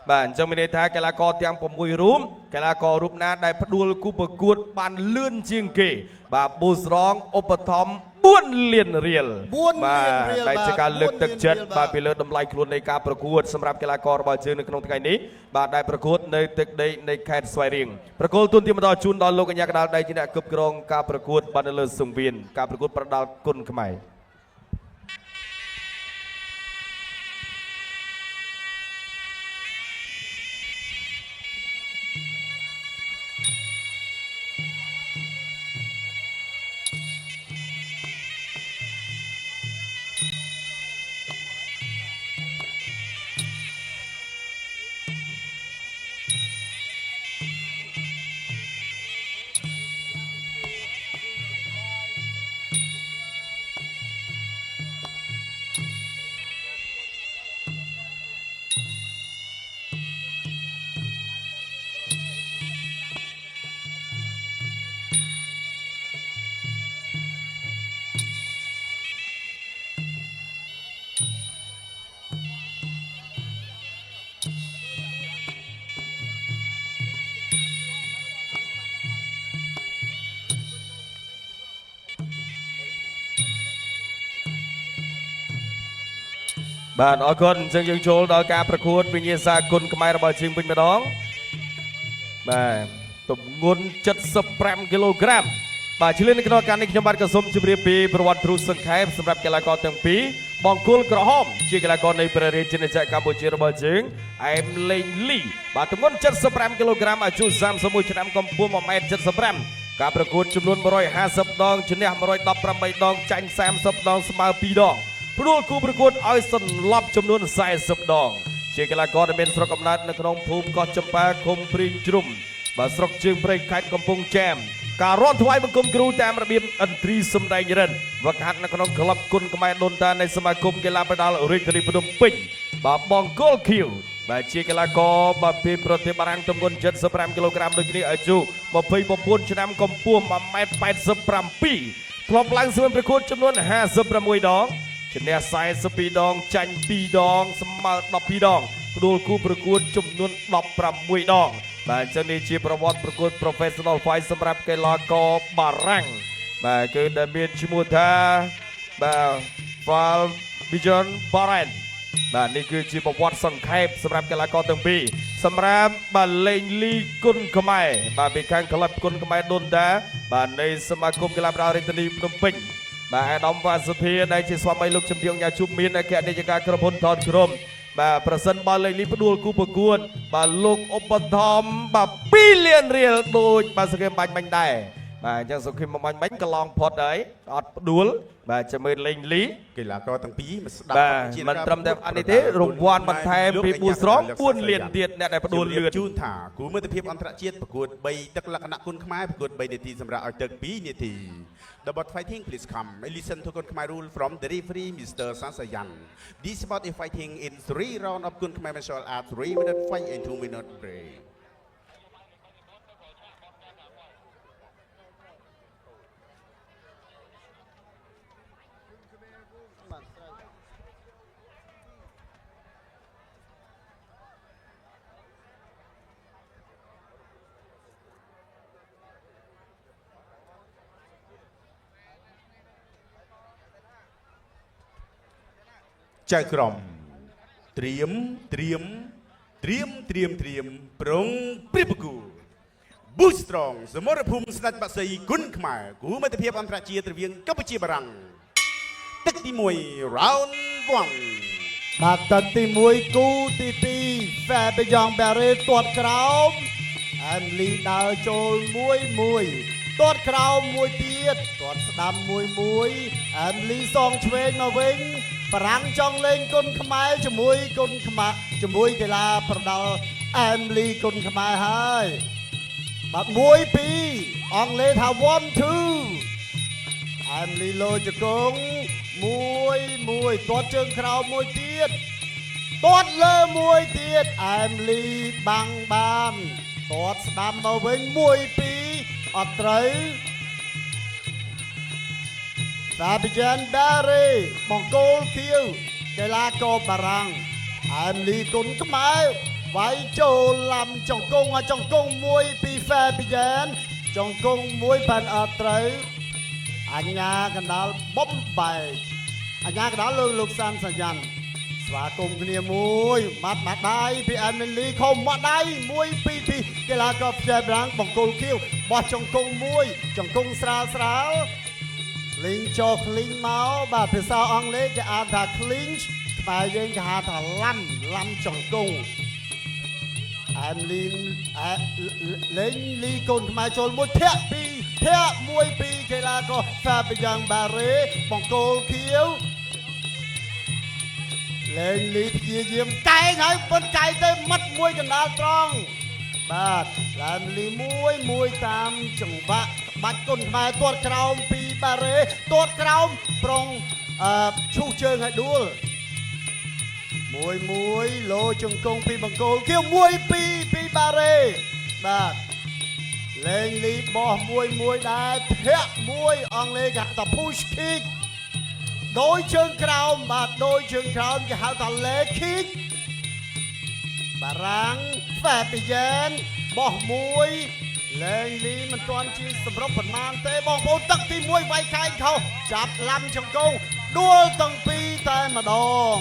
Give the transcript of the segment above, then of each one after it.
បាទអញ្ចឹងមានន័យថាកីឡាករទាំង6រូបកីឡាកររូបណាដែលផ្ដួលគូប្រកួតបានលឿនជាងគេ បាទប៊ូស្រងឧបត្ថម្ភ4លានរៀល 4លានរៀល បាទដែលជាការលើកទឹកចិត្ត 4លានរៀល បាទពីលើតម្លៃខ្លួននៃការប្រកួតសម្រាប់កីឡាកររបស់យើងនៅក្នុងថ្ងៃនេះបាទដែលប្រកួតនៅទឹកដីនៃខេត្តស្វាយរៀងប្រគល់ទូនទីមកដល់ជូនដល់លោកកញ្ញាកដាលដែលជាអ្នកគ្រប់គ្រងការប្រកួតបាទនៅលើសង្វៀនការប្រកួតប្រដាល់គុណខ្មែរបាទអរគុណអញ្ចឹងយើងចូលដល់ការប្រកួតវិញ្ញាសាគុណខ្មែររបស់យើងវិញម្ដងបាទទម្ងន់75គីឡូក្រាមបាទឆ្លៀននៅក្នុងការនេះខ្ញុំបាទក៏សូមជម្រាបពីប្រវត្តិគ្រូសង្ខេបសម្រាប់កីឡាករទាំងពីរបង្គោលក្រហមជាកីឡាករនៃព្រះរាជាណាចក្រកម្ពុជារបស់យើងអែមលេងលីបាទទម្ងន់75គីឡូក្រាមអាយុ31ឆ្នាំកម្ពស់1.75ម៉ែត្រការប្រកួតចំនួន150ដងឈ្នះ118ដងចាញ់30ដងស្មើ2ដង ផ្ដួលគូប្រកួតឲ្យសន្លប់ចំនួន40ដងជាកីឡាករដែលមានស្រុកកំណើតនៅក្នុងភូមិកោះចម្ប៉ាឃុំព្រីងជ្រុំបាទស្រុកជើងព្រៃខេត្តកំពង់ចាមការរត់ថ្វាយបង្គំគ្រូតាមរបៀបឥន្ទ្រីសម្ដែងរិទ្ធវឹកហាត់នៅក្នុងក្លឹបគុណខ្មែរដូនតានៃសមាគមកីឡាប្រដាល់រាជធានីភ្នំពេញបាទបង្គោលខៀវបាទជាកីឡាករបាទពីប្រទេសបារាំងទម្ងន់75គីឡូក្រាមដូចគ្នាអាយុ29ឆ្នាំកម្ពស់1.87ម៉ែត្រធ្លាប់ឡើងសួនប្រកួតចំនួន56ដង ឈ្នះ42ដងចាញ់2ដងស្មើ12ដងផ្ដួលគូប្រកួតចំនួន16ដងបាទអញ្ចឹងនេះជាប្រវត្តិប្រកួត Professional Fight សម្រាប់កីឡាករបារាំងបាទគឺដែលមានឈ្មោះថាបាទ Val Bijan Baren បាទនេះគឺជាប្រវត្តិសង្ខេបសម្រាប់កីឡាករទាំងពីរសម្រាប់បាទលេងលីគុណខ្មែរបាទពីខាងក្លឹបគុណខ្មែរដូនតាបាទនៃសមាគមកីឡាប្រដាល់រាជធានីភ្នំពេញបាទអាដាមវ៉ាសុធាដែលជាស្វាមីលោកជំទាវញ៉ាជុំមានអគ្គនាយិកាក្រុមហ៊ុនថនក្រុមបាទប្រសិនបើលេងលីផ្ដួលគូប្រកួតបាទលោកឧបត្ថម្ភបាទ2លានរៀលដូចបាទសុខេមបាញ់បាញ់ដែរបាទអញ្ចឹងសុខេមបាញ់បាញ់កន្លងផុតហើយអត់ផ្ដួលបាទចាំមើលលេងលី កីឡាករទាំងពីរមកស្ដាប់ បាទមិនត្រឹមតែអានេះទេរង្វាន់បន្ថែមពីប៊ូស្រង4លានទៀតអ្នកដែលផ្ដួលលឿន ជូនថាគូមិត្តភាពអន្តរជាតិប្រកួត3ទឹកលក្ខណៈគុណខ្មែរប្រកួត3នាទីសម្រាប់ឲ្យទឹក2នាទី The bot fighting, please come and listen to Kun Khmer rule from the referee, Mr. Sasayan. This sport is fighting in 3 round of Kun Khmer martial art, 3 minute fight and 2 minute break. ចៅក្រមត្រៀមត្រៀមត្រៀមត្រៀមត្រៀមប្រុងព្រៀបប្រគួត ប៊ូស្ត្រងសមរភូមិស្ដេចបាក់សីគុណខ្មែរគូមិត្តភាពអន្តរជាតិរវាងកម្ពុជាបារាំងទឹកទី1 round 1 បាទទឹកទី1គូទី2ហ្វែបយ៉ងបារ៉េទាត់ក្រោមអែមលីដើរចូលមួយមួយទាត់ក្រោមមួយទៀតទាត់ស្ដាំមួយមួយអែមលីសងឆ្វេងមកវិញបារាំងចង់លេងគុនខ្មែរជាមួយគុនខ្មែរជាមួយកីឡាប្រដាល់អែមលីគុនខ្មែរហើយបាទ1 2អង់គ្លេសថា1 2 អែមលីឡូជង្គង់មួយមួយទាត់ជើងក្រោមមួយទៀតទាត់លើមួយទៀតអែមលីបាំងបានទាត់ស្ដាំមកវិញមួយពីរអត់ត្រូវសាប៊ីយ៉ានដារ៉េបង្គោលខៀវកីឡាករបារាំងអែមលីគុនខ្មែរ វាយចូលឡាំចង្គង់ចង្គង់មួយពីហ្វែបយ៉ែនចង្គង់មួយប៉ាន់អត់ត្រូវអញ្ញាកណ្ដាលបំបែកអញ្ញាកណ្ដាលលោកលោកសានសញ្ញានស្វាគមន៍គ្នាមួយម៉ាត់ម៉ាត់ដៃពីអែមលីខុំម៉ាត់ដៃមួយពីរពីកីឡាករផ្ទះប្រាំងបង្គោលខៀវបោះចង្គង់មួយចង្គង់ស្រាលស្រាល លីងចុះលីងមកបាទភាសាអង់គ្លេសគេអានថា clinch ខ្មែរយើងគេហៅថាឡាំឡាំចង្គង់អែមលីងអែលេងលីកូនខ្មែរចូលមួយធាក់ពីរធាក់មួយពីរកីឡាករហ្វាបយ៉ាងបារ៉េបង្គោលខៀវលេងលីព្យាយាមកែងហើយប៉ុនកែងទៅមាត់មួយកណ្ដាលត្រង់បាទឡានលីមួយមួយតាមចង្វាក់ក្បាច់គុនខ្មែរទាត់ក្រោមពីបារ៉េទាត់ក្រោមប្រុងអឺឈូសជើងឲ្យដួលមួយមួយលោជង្គង់ពីបង្គោលខៀវមួយពីរពីបារ៉េបាទលេងលីបោះមួយមួយដែរធាក់មួយអង់គ្លេសគេហៅថា push kick ដោយជើងក្រោមបាទដោយជើងក្រោមគេហៅថា leg kick បារាំងហ្វែពីយ៉ែនបោះមួយលេងលីមិនទាន់ជាសម្រុកប៉ុន្មានទេបងប្អូនទឹកទី1វាយកែងខុសចាប់ឡាំចង្គង់ដួលទាំងពីរតែម្ដង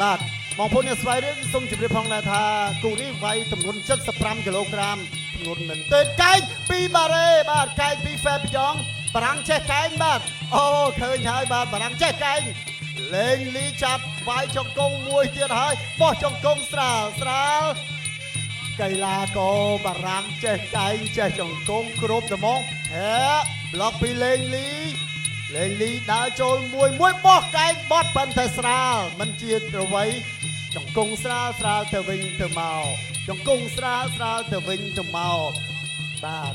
បាទបងប្អូនអ្នកស្វែងរឿងសូមជម្រាបផងដែរថាគូនេះវាយទម្ងន់75គីឡូក្រាមទម្ងន់មែនទែនកែងពីបារ៉េបាទកែងពីហ្វែពីយ៉ងបារាំងចេះកែងបាទអូឃើញហើយបាទបារាំងចេះកែងលេងលីចាប់វាយចង្គង់មួយទៀតហើយបោះចង្គង់ស្រាលស្រាលកីឡាករបារាំងចេះកែងចេះចង្គង់គ្រប់ត្មងហេប្លុកពីលេងលីលេងលីដើរចូលមួយមួយបោះកែងបត់ប៉ុន្តែស្រាលមិនជាទ្រវៃចង្គង់ស្រាលស្រាលទៅវិញទៅមកចង្គង់ស្រាលស្រាលទៅវិញទៅមកបាទ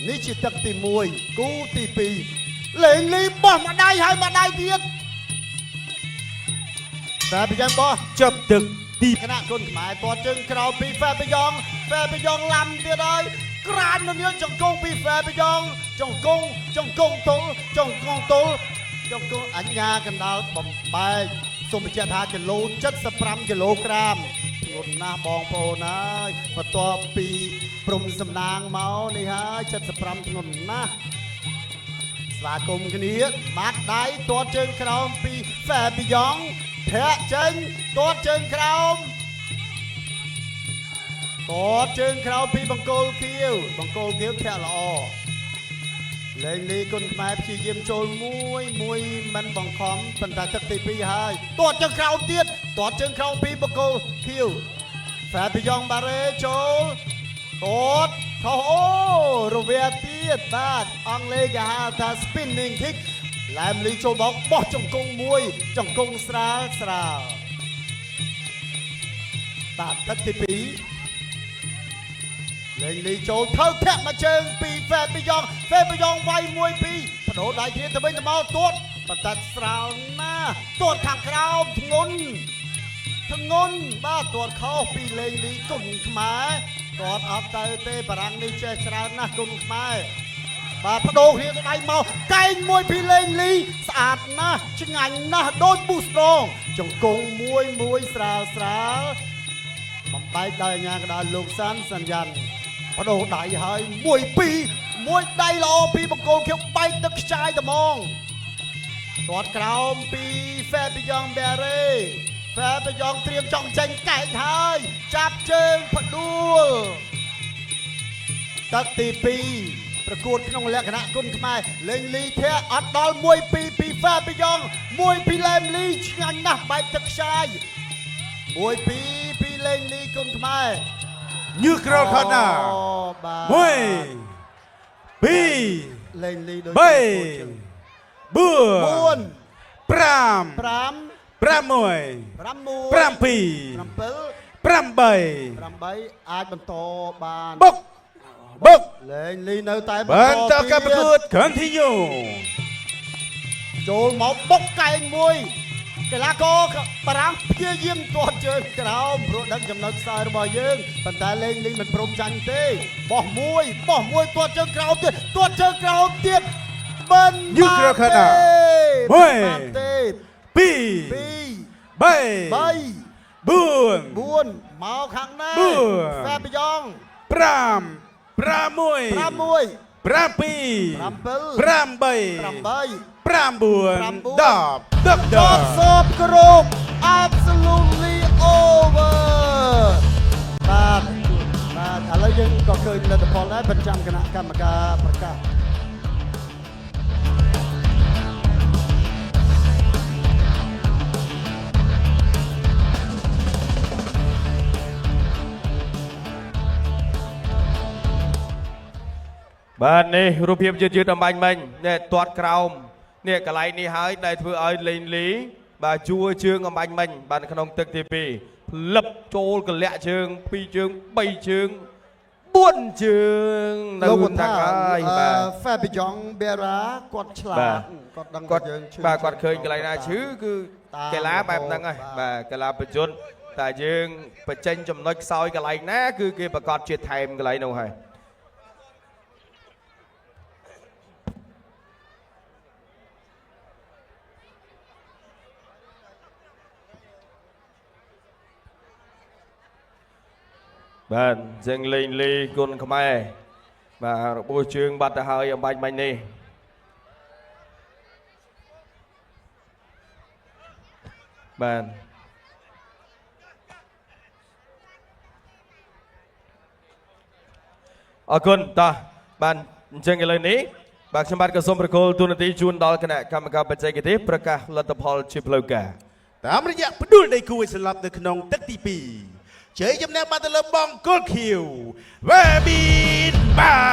នេះជាទឹកទី1គូទី2លេងលីបោះមួយដៃហើយមួយដៃទៀតតែពីយ៉ាងបោះ ចប់ទឹកទី គណៈគុណខ្មែរទាត់ជើងក្រោមពីហ្វែបយ៉ងហ្វែបយ៉ងឡាំទៀតហើយក្រានននាងចង្គង់ពីហ្វែបយ៉ងចង្គង់ចង្គង់ទល់ចង្គង់ទល់ចង្គង់អញ្ញាកណ្ដាលបំបែកសូមបញ្ជាក់ថាគីឡូ75គីឡូក្រាមធ្ងន់ណាស់បងប្អូនហើយបន្ទាប់ពីព្រំសំណាងមកនេះហើយ75ធ្ងន់ណាស់ស្វាគមន៍គ្នាបាត់ដៃទាត់ជើងក្រោមពីហ្វែបយ៉ងធាក់ចេញទាត់ជើងក្រោម តតជើងក្រោមពីបង្គោលខៀវបង្គោលខៀវធាក់ល្អលេងលីគុណខ្មែរព្យាយាមចូលមួយមួយមិនបង្ខំប៉ុន្តែទឹកទី2ហើយតតជើងក្រោមទៀតតតជើងក្រោមពីបង្គោលខៀវហ្វែបយ៉ងបារ៉េចូលតតខុសអូរវាទៀតបាទអង់គ្លេសគេហៅថា spinning kick ឡែមលីចូលមកបោះចង្គង់មួយចង្គង់ស្រាលស្រាលបាទទឹកទី2 លេងលីចូលថើធាក់មកជើងពីហ្វេបយ៉ងហ្វេបយ៉ងវាយមួយពីរបដូរដៃគ្នាទៅវិញទៅមកទាត់បន្តិចស្រាលណាស់ទាត់ខាងក្រោមធ្ងន់ធ្ងន់បាទទាត់ខុសពីលេងលីគុំខ្មែរទាត់អត់ទៅទេបារាំងនេះចេះច្រើនណាស់គុំខ្មែរបាទបដូរគ្នាទៅដៃមកកែងមួយពីលេងលីស្អាតណាស់ឆ្ងាញ់ណាស់ដូចប៊ូស្ត្រងចង្គង់មួយមួយស្រាលស្រាល បំបែកដោយអាញាកដាលលោកសានសញ្ញានបដូរដៃហើយមួយពីរមួយដៃល្អពីបង្គោលខៀវបែកទឹកខ្ចាយត្មងទាត់ក្រោមពីហ្វេបយ៉ងបែរ៉េហ្វេបយ៉ងត្រៀមចង់ចេញកែកហើយចាប់ជើងផ្ដួលទឹកទី2ប្រកួតក្នុងលក្ខណៈគុណខ្មែរលេងលីធាក់អត់ដល់1 2ពីហ្វេបយ៉ង1ពីឡែមលីឆ្ងាញ់ណាស់បែកទឹកខ្ចាយ មួយពីរពីរលេងលីគុណខ្មែរ ញើសក្រោលខណា អូបាទ 1 2 លេងលីដូច 3 4 4 5 5 6 6 7 7 8 8អាចបន្តបាន បុកបុក លេងលីនៅតែ បន្តការប្រកួត continue ចូលមកបុកកែងមួយកីឡាករបារាំងព្យាយាមទាត់ជើងក្រោមព្រោះដឹងចំណុចខ្សោយរបស់យើងប៉ុន្តែលេងលីមិនព្រមចាញ់ទេបោះមួយបោះមួយទាត់ជើងក្រោមទៀតទាត់ជើងក្រោមទៀតមិន ញើសក្រោលខណា បានទេ 1 2 2 3 3 4 4 មកខាងនេះ បួន ហ្វេបយ៉ង 5 6 6 7 7 8 8 9 10 10 ចប់សពគ្រប់ absolutely over បាទបាទឥឡូវយើងក៏ឃើញលទ្ធផលដែរបញ្ចាំគណៈកម្មការប្រកាស បាទនេះរូបភាពយឺតយឺតអំបញ្ញមិញនេះទាត់ក្រោមនេះកន្លែងនេះហើយដែលធ្វើឲ្យលេងលីបាទជួជើងអំបញ្ញមិញបាទនៅក្នុងទឹកទី2ផ្លឹបចូលកលៈជើង2ជើង3ជើង4ជើងនៅ លោកវុន ថា ថា ហើយបាទ ហ្វេបយ៉ងបេរ៉ាគាត់ឆ្លា បាទ តគាត់ដឹង គាត់ ថាយើងឈឺ បាទគាត់ឃើញកន្លែងណាឈឺគឺ តា កីឡាបែបហ្នឹងហើយ បាទ បាទកីឡាប្រយុទ្ធតែយើងបញ្ចេញចំណុចខ្សោយកន្លែងណាគឺគេប្រកាសជាថែមកន្លែងនោះហើយបាទអញ្ចឹងលេងលីគុណខ្មែរបាទរបួសជើងបាត់ទៅហើយអំបញ្ញមិញនេះបាទអរគុណតោះបាទអញ្ចឹងឥឡូវនេះបាទខ្ញុំបាទក៏សូមប្រគល់ទូនាទីជូនដល់គណៈកម្មការបច្ចេកទេសប្រកាសលទ្ធផលជាផ្លូវការ តាមរយៈផ្ដួលដៃគូឲ្យស្លាប់នៅក្នុងទឹកទី2ជ័យជំនះបានទៅលើបង្គោលខៀវវ៉េប៊ីនបា